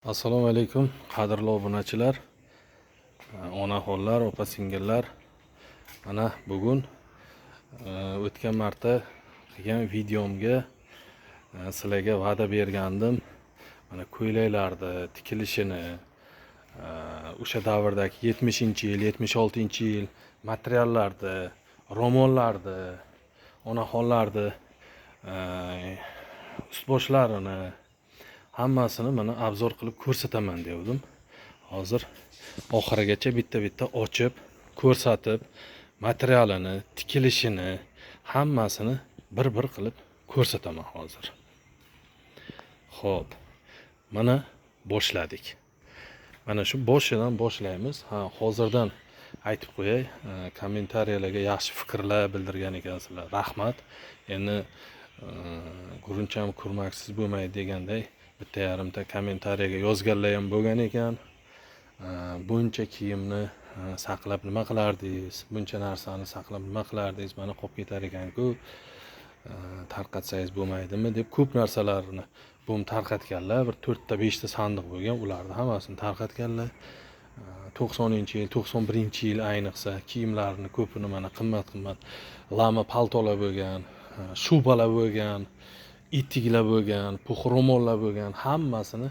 Assalomu alaykum, qadrli obunachilar, onaxonlar, opa singillar. Mana bugun o'tgan marta qilgan videomga sizlarga va'da bergandim. Mana ko'ylaklarni tikilishini, o'sha davrdagi 70-yil, 76-yil materiallarni, ro'mollarni, onaxonlarni ust-boshlarini hammasini mana obzor qilib ko'rsataman devdim. Hozir oxirigacha bitta-bitta ochib, ko'rsatib, materialini, tikilishini hammasini bir-bir qilib ko'rsataman hozir. Xo'p, mana boshladik. Mana shu boshidan boshlaymiz. Ha, hozirdan aytib qo'yay, kommentariyalarga yaxshi fikrlar bildirgan ekansizlar. Rahmat. Endi guruncham kurmaksiz bo'lmaydi deganday bitta yarimta kommentariyaga yozganlar ham bo'lgan ekan. Buncha kiyimni saqlab nima qilardingiz? Buncha narsani saqlab nima qilardingiz? Mana qolib ketar ekan-ku. Tarqatsangiz bo'lmaydimi deb ko'p narsalarni bum tarqatganlar. Bir 4 ta 5 ta sandiq bo'lgan, ularni hammasini tarqatganlar. 90-yil, 91-yil ayniqsa kiyimlarni ko'pini mana qimmat-qimmat lama paltolar bo'lgan, shubalar bo'lgan, etiklar bo'lgan, pux ro'mollar bo'lgan, hammasini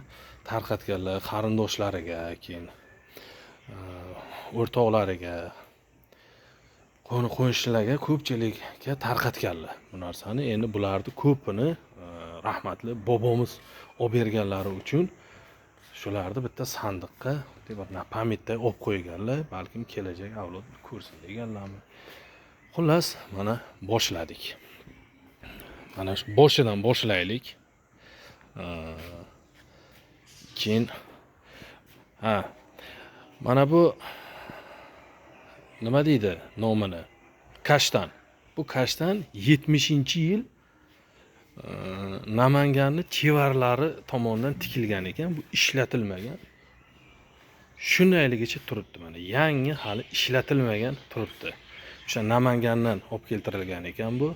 tarqatganlar qarindoshlariga, keyin o'rtoqlariga, qo'ni qo'shnilarga, ko'pchilikka tarqatganlar bu narsani. Endi bularni ko'pini rahmatli bobomiz olib berganlari uchun shularni bitta sandiqqa bir napamitda olib qo'yganlar, balkim kelajak avlod ko'rsin deganlarmi. Xullas, mana boshladik. Mana shu boshidan boshlaylik. Keyin ha, mana bu nima deydi nomini? Kashtan. Bu kashtan 70-yil Namanganning chevarlari tomonidan tikilgan ekan. Bu ishlatilmagan. Shundayligicha turibdi mana. Yangi, hali ishlatilmagan turibdi. O'sha Namangandan olib keltirilgan ekan bu.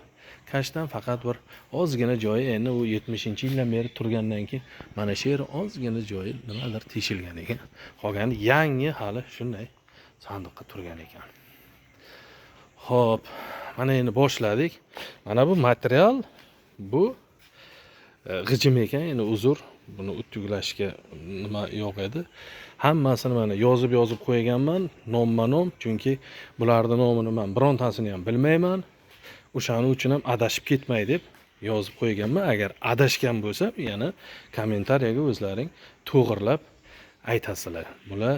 Kashtan faqat bir ozgina joyi, endi u 70-yildan beri turgandan keyin mana shu yeri ozgina joyi nimadir teshilgan ekan. Qolgani yangi, hali shunday sandiqqa turgan ekan. Xo'p, mana endi boshladik. Mana bu material, bu g'ijim ekan. Endi uzr, buni utuglashga nima yo'q edi. Hammasini mana yozib-yozib qo'yganman, nomma-nom, chunki bularning nomini men birontasini ham bilmayman. O'shaning uchun ham adashib ketmay deb yozib qo'yganman. Agar adashgan bo'lsam, yana kommentariyaga o'zlaring to'g'irlab aytasizlar. Bular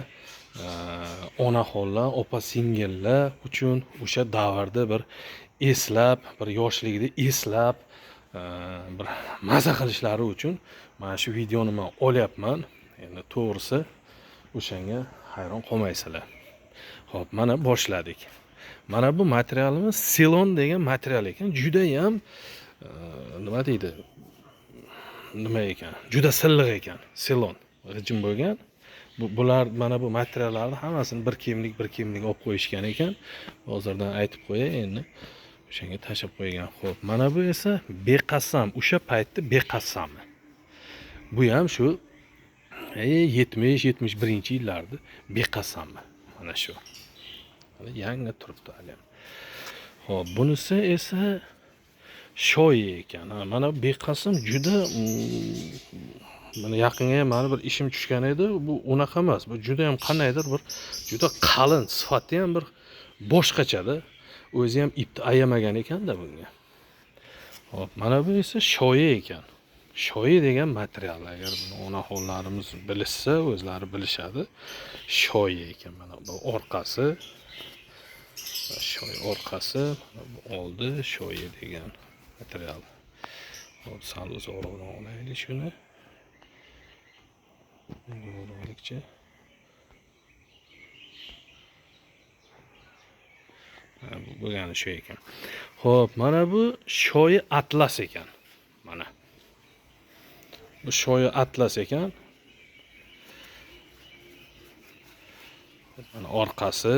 onaxonlar, opa singillar uchun o'sha davrda bir eslab, bir yoshligida eslab, bir maza qilishlari uchun mana shu videoni men olyapman. Endi to'g'risi o'shanga hayron qolmaysizlar. Xo'p, mana boshladik. Mana bu materialimiz silon degan material ekan. Juda ham nima deydi? Nima ekan? Juda silliq ekan. Silon g'ijim bo'lgan. Bular mana bu materiallarni hammasini bir kiyimlik, bir kiyimlik olib qo'yishgan ekan. Hozirdan aytib qo'yay, endi o'shanga tashab qo'ygan. Xo'p, mana bu esa beqasam, o'sha paytda beqasami. Bu ham shu 70-71-yillarda beqasami. Mana shu. Mana yangi turibdi hali ham. Xo'p, bunisi esa shoyi ekan. Ha, mana beqasam juda mana yaqinga ham meni bir ishim tushgan edi. Bu unaqa emas. Bu juda ham qandaydir bir juda qalin, sifati ham bir boshqachada. O'zi ham ipni ayamagan ekanda bunga. Xo'p, mana bu esa shoyi ekan. Shoyi degan material, agar buni onaxonlarimiz bilishsa, o'zlari bilishadi. Shoyi ekan. Mana bu orqasi. Shoyi orqasi, mana bu oldi shoyi degan material. Xo'p, sal uzoqroqdan olaylik shuni. Uzoqroqlikcha. Bu bo'lgani shu ekan. Xo'p, mana bu shoyi atlas ekan. Mana. Bu shoyi atlas ekan. Mana orqasi.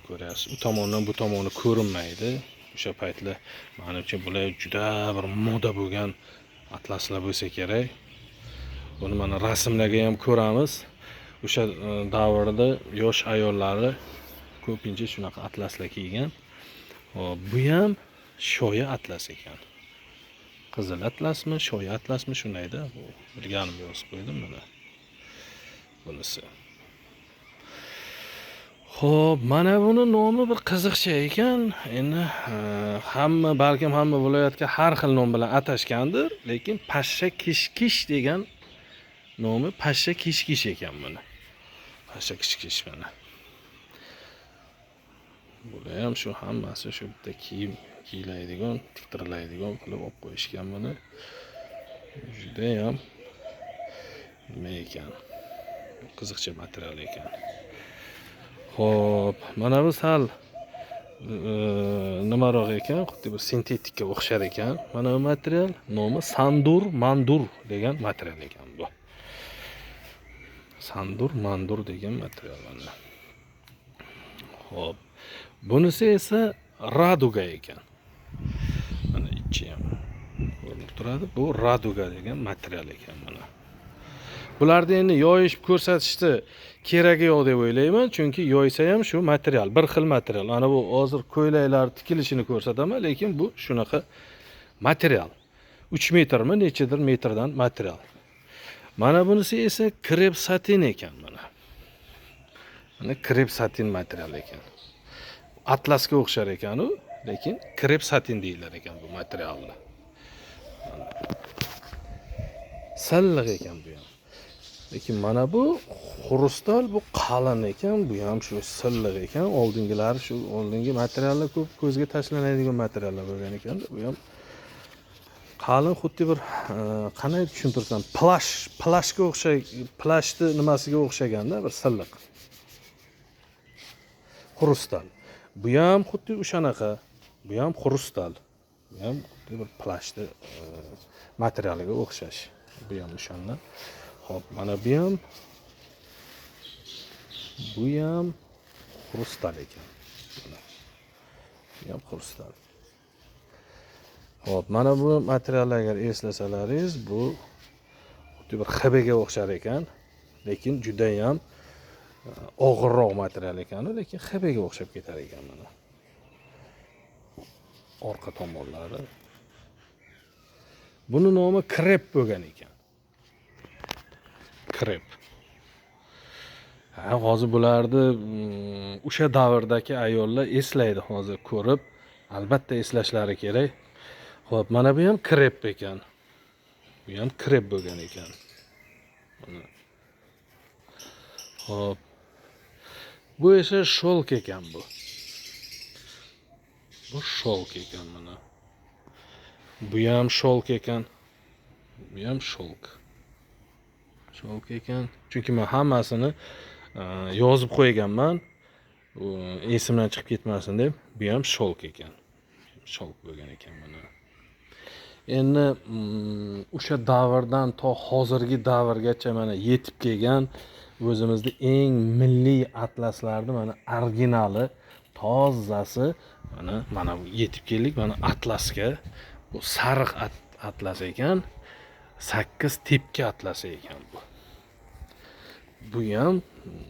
Ko'ryapsiz, u tomondan bu tomoni ko'rinmaydi. O'sha paytlar menimcha bular juda bir moda bo'lgan atlaslar bo'lsa kerak. Buni mana rasmlarga ham ko'ramiz. O'sha davrda yosh ayollari ko'pincha shunaqa atlaslar kiygan. Hop, bu ham shoya atlas ekan. Qizil atlasmi, shoya atlasmi shundayda. Bu bilganimni yozib qo'ydim mana. Bunisi. Xo'p, mana buni nomi bir qiziqcha ekan. Endi hamma, balkim hamma viloyatga har xil nom bilan atashgandir, lekin pashsha kishkish degan nomi pashsha kishkish ekan buni. Pashsha kishkish mana. Bular ham shu hammasi shu bitta kiyim kiyiladigan, tiktiriladigan qilib olib qo'yishgan buni. Juda ham nima ekan? Qiziqcha material ekan. Xo'p, mana bu sal nimaroq ekan, xuddi bir sintetikka o'xshar ekan. Mana bu material nomi Sandur Mandur degan material ekan bu. Sandur Mandur degan material mana. Xo'p, bunisi esa raduga ekan. Mana ichi ham ko'rinib turadi. Bu raduga degan material ekan mana. Bularni endi yoyishib ko'rsatishni keragi yo'q deb o'ylayman, chunki yoysa ham shu material, bir xil material. Mana bu hozir ko'ylaklar tikilishini ko'rsataman, lekin bu shunaqa material. 3 metrmi, nechadir metrdan material. Mana bunisi esa krep satin ekan mana. Mana krep satin material ekan. Atlasga o'xshar ekan u, lekin krep satin deyilar ekan bu materialni. Silliq ekan bu ham. Lekin mana bu xrustal, bu qalin ekan, bu ham shu silliq ekan. Oldingilari shu oldingi materiallar ko'p ko'zga tashlanadigan materiallar bo'lgan ekan. Bu ham qalin, xuddi bir qanday tushuntirsam, plashga o'xshay, plashni nimasiga o'xshaganda bir silliq. Xrustal. Bu ham xuddi o'shanaqa, bu ham xrustal. Bu ham xuddi bir plashni materialiga o'xshash. Bu ham o'shandan. Xo'p, mana bu ham xrustal ekan. Bu ham xrustal. Xo'p, mana bu materiallar agar eslasalaringiz, bu xuddi bir xibga o'xshar ekan, lekin juda ham og'irroq material ekan, lekin xibga o'xshab ketar ekan mana. Orqa tomonlari. Buni nomi krep bo'lgan ekan. Krep. Ha, hozir bularni o'sha davrdagi ayollar eslaydi hozir ko'rib, albatta eslashlari kerak. Xo'p, mana bu ham krep ekan. Bu ham krep bo'lgan ekan. Mana. Xo'p. Bu esa sholk ekan bu. Bu sholk ekan mana. Bu ham sholk ekan. Bu ham sholk. Sholk ekan. Chunki men hammasini yozib qo'yganman. Esimdan chiqib ketmasin deb. Bu ham sholk ekan. Sholk bo'lgan ekan mana. Endi o'sha davrdan to hozirgi davrgacha mana yetib kelgan o'zimizni eng milliy atlaslarni mana originali, tozasi mana bu yetib keldik mana atlasga. Bu sariq atlas ekan. 8 tepki atlasi ekan bu. Bu ham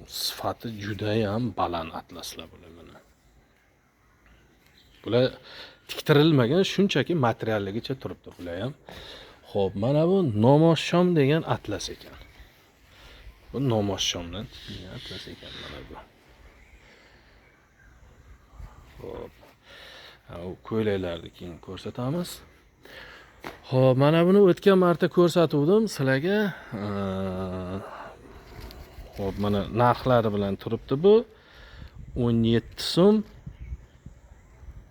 sifati juda ham baland atlaslar bular mana. Bular tiktirilmagan, shunchaki materialligicha turibdi bular ham. Xo'p, mana bu Nomozshom degan atlas ekan. Bu Nomozshomdan tikilgan atlas ekan mana bu. Xo'p. U ko'ylaklarni keyin ko'rsatamiz. Xo'p, mana buni o'tgan marta ko'rsatuvdim sizlarga. Xo'p, mana narxlari bilan turibdi bu. 17 so'm.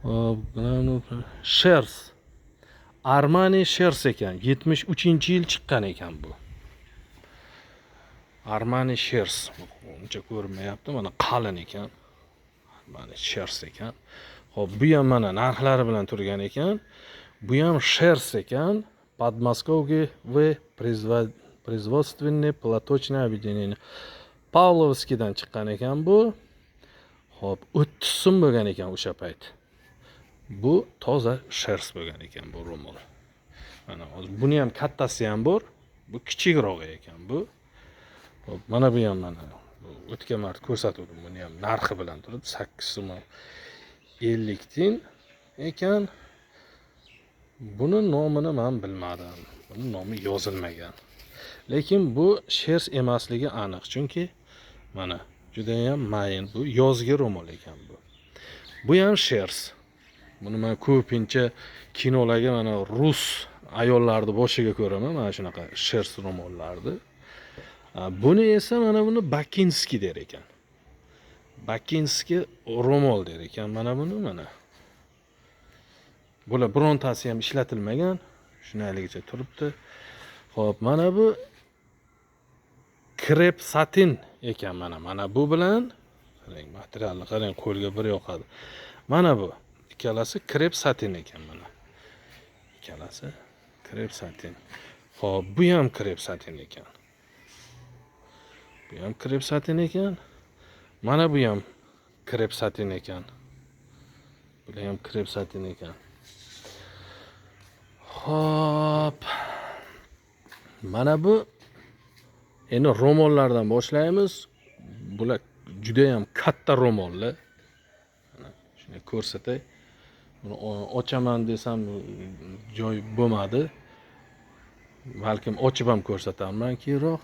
Xo'p, shers. Armani shers ekan. 73-yil chiqqan ekan bu. Armani shers. Uncha ko'rinmayapti, mana qalin ekan. Armani shers ekan. Xo'p, bu ham mana narxlari bilan turgan ekan. Bu ham shers ekan. Подмосковье в производственное платочное объединение. Pavlovskiydan chiqqan ekan bu. Xo'p, 30 so'm bo'lgan ekan o'sha payt. Bu toza shers bo'lgan ekan bu ro'mol. Mana hozir buni ham kattasi ham bor. Bu kichikrog'i ekan bu. Xo'p, mana bu ham mana o'tgan marta ko'rsatuvdim, buni ham narxi bilan turib 8 so'm 50 tiyin ekan. Buni nomini men bilmadim. Buni nomi yozilmagan. Lekin bu shers emasligi aniq, chunki mana juda ham mayin, bu yozgi ro'mol ekan bu. Bu ham shers. Buni men ko'pincha kinolarga mana rus ayollarni boshiga ko'raman, mana shunaqa shers ro'mollarni. Buni esa mana buni Bakinskiy der ekan. Bakinskiy ro'mol der ekan mana buni mana. Bular birontasi ham ishlatilmagan, shunayligicha turibdi. Xo'p, mana bu krep satin ekan mana. Mana bu bilan qarang, materialni qarang, qo'lga bir yoqadi. Mana bu ikkalasi krep satin ekan mana. Ikkalasi krep satin. Xo'p, bu ham krep satin ekan. Bu ham krep satin ekan. Mana bu ham krep satin ekan. Bular ham krep satin ekan. Xo'p. Mana bu endi ro'mollardan boshlaymiz. Bular juda ham katta ro'mollar. Mana shuni ko'rsatay. Buni ochaman desam joy bo'lmadi. Balkim ochib ham ko'rsatarman keyinroq.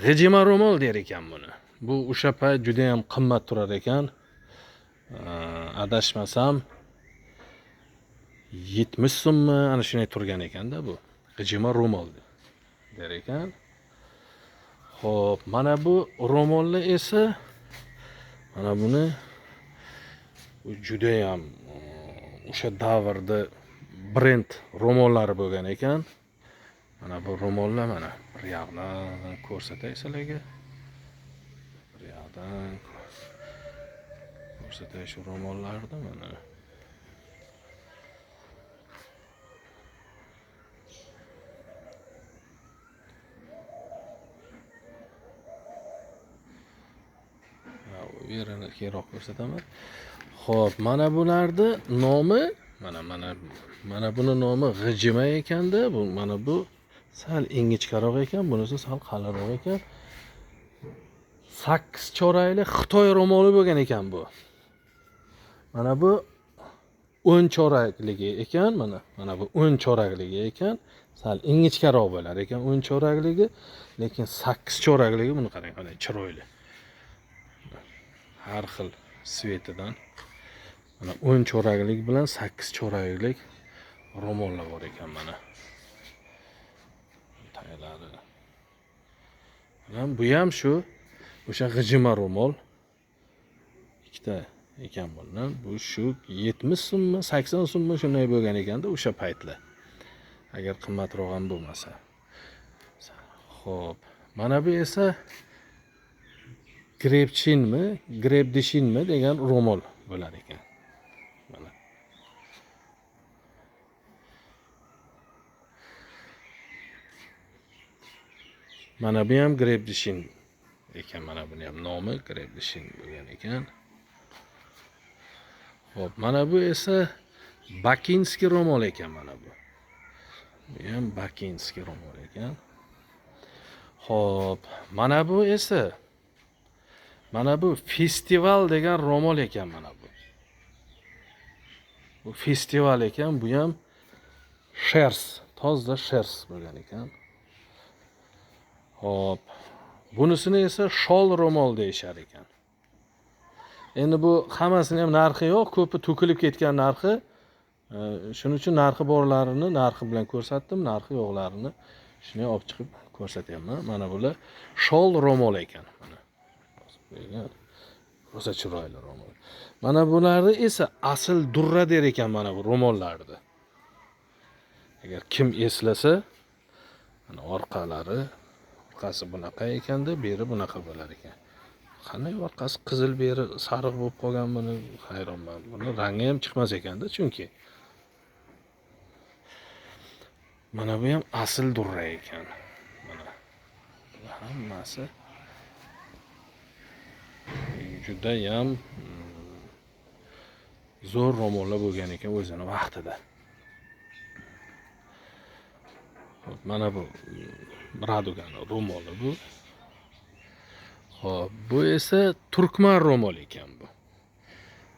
G'ijima ro'mol der ekan buni. Bu o'sha payt juda ham qimmat turar ekan. Adashmasam 70 so'mmi ana shunday turgan ekanda bu. G'ijima ro'mol der ekan. Xo'p, mana bu ro'molni esa mana buni juda ham o'sha davrda brend ro'mollari bo'lgan ekan. Mana bu ro'mollar mana bir yoqdan ko'rsatay sizlarga. Bir yoqdan ko'rsatay shu ro'mollarni mana. Yerini keyinroq ko'rsataman. Xo'p, mana bularni nomi mana buni nomi g'ijima ekanda, bu mana bu sal ingichkaroq ekan, bunisi sal qalinroq ekan. 8 chorakli Xitoy ro'moli bo'lgan ekan bu. Mana bu 10 chorakligi ekan, mana bu 10 chorakligi ekan. Sal ingichkaroq bo'lar ekan 10 chorakligi, lekin 8 chorakligi buni qarang, qanday chiroyli. Har xil svetidan mana 10 choraklik bilan 8 choraklik ro'mollar bor ekan mana. Taylari. Mana bu ham shu o'sha g'ijima ro'mol. Ikkita ekan bundan. Bu shu 70 so'mmi, 80 so'mmi shunday bo'lgan ekanda o'sha paytlar. Agar qimmatroq ham bo'lmasa. Xo'p, mana bu esa grepchinmi, grepdishinmi degan ro'mol bo'lar ekan. Mana. Mana bu ham grepdishin ekan, mana buni ham nomi grepdishin bo'lgan ekan. Xo'p, mana bu esa Bakinskiy ro'mol ekan mana bu. Bu ham Bakinskiy ro'mol ekan. Xo'p, mana bu esa mana bu festival degan ro'mol ekan mana bu. Bu festival ekan, bu ham shers, toza shers bo'lgan ekan. Xo'p, bunisini esa shol ro'mol deyishar ekan. Endi bu hammasini ham narxi yo'q, ko'pi to'kilib ketgan narxi. Shuning uchun narxi borlarini narxi bilan ko'rsatdim, narxi yo'qlarini shuni olib chiqib ko'rsatyapman. Mana bular shol ro'mol ekan. Mana rosa chiroyli ro'mol. Mana bularni esa asl durra der ekan mana bu ro'mollarni. Agar kim eslasa, mana orqalari, orqasi bunaqa ekanda, beri bunaqa bo'lar ekan. Qanday orqasi qizil, beri sariq bo'lib qolgan, buni hayronman. Buni rangi ham chiqmas ekanda, chunki mana bu ham asl durra ekan. Mana hammasi juda ham zo'r ro'mollar bo'lgan ekan o'zini vaqtida. Xo'p, mana bu Радуга ni ro'moli bu. Xo'p, bu esa turkman ro'moli ekan bu.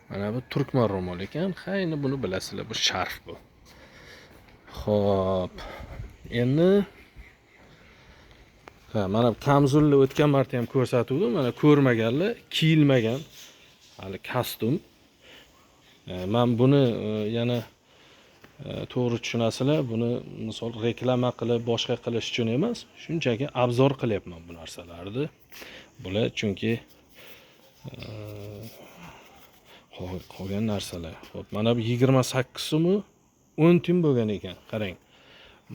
Mana bu turkman ro'moli ekan. Ha, endi buni bilasizlar, bu sharf bu. Xo'p, endi ha, mana kamzulni o'tgan marta ham ko'rsatuvdim. Mana ko'rmaganlar, kiyilmagan hali kostyum. Men buni yana to'g'ri tushunasizlar, buni misol reklama qilib boshqa qilish uchun emas, shunchaki obzor qilyapman bu narsalarni. Bular chunki qolgan narsalar. Xo'p, mana bu 28 so'm 10 tiyin bo'lgan ekan, qarang.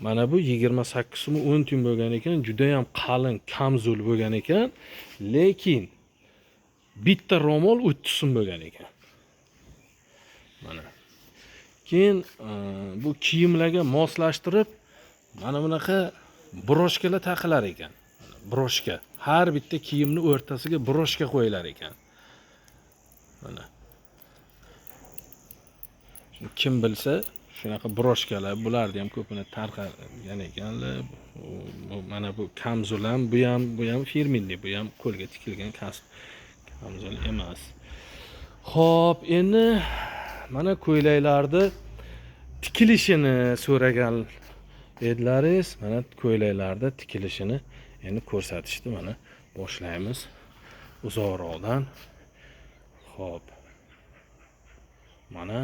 Mana bu 28 so'm 10 tiyin bo'lgan ekan, juda ham qalin kamzul bo'lgan ekan, lekin bitta ro'mol 30 so'm bo'lgan ekan. Mana. Keyin bu kiyimlarga moslashtirib mana bunaqa broshkalar taqilar ekan. Broshka. Har bitta kiyimni o'rtasiga broshka qo'yilar ekan. Mana. Shuni kim bilsa, shunaqa broshkalar, bularni ham ko'pini tarqalgan ekanlar. Mana bu kamzul ham, bu ham firminli, bu ham qo'lga tikilgan kamzul emas. Xo'p, endi mana ko'ylaklarni tikilishini so'ragan edilaringiz. Mana ko'ylaklarni tikilishini endi ko'rsatishni mana boshlaymiz uzoqroqdan. Xo'p. Mana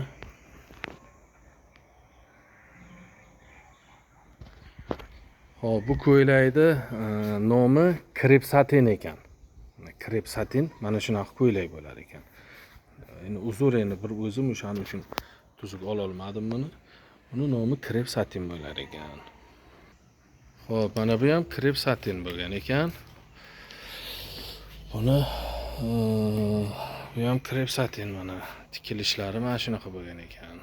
xo'p, bu ko'ylakni nomi krep satin ekan. Krep satin mana shunaqa ko'ylak bo'lar ekan. Endi uzr, endi bir o'zim o'shaning uchun tuzuk ola olmadim buni. Buni nomi krep satin bo'lar ekan. Xo'p, mana bu ham krep satin bo'lgan ekan. Buni bu ham krep satin, mana tikilishlari mana shunaqa bo'lgan ekan.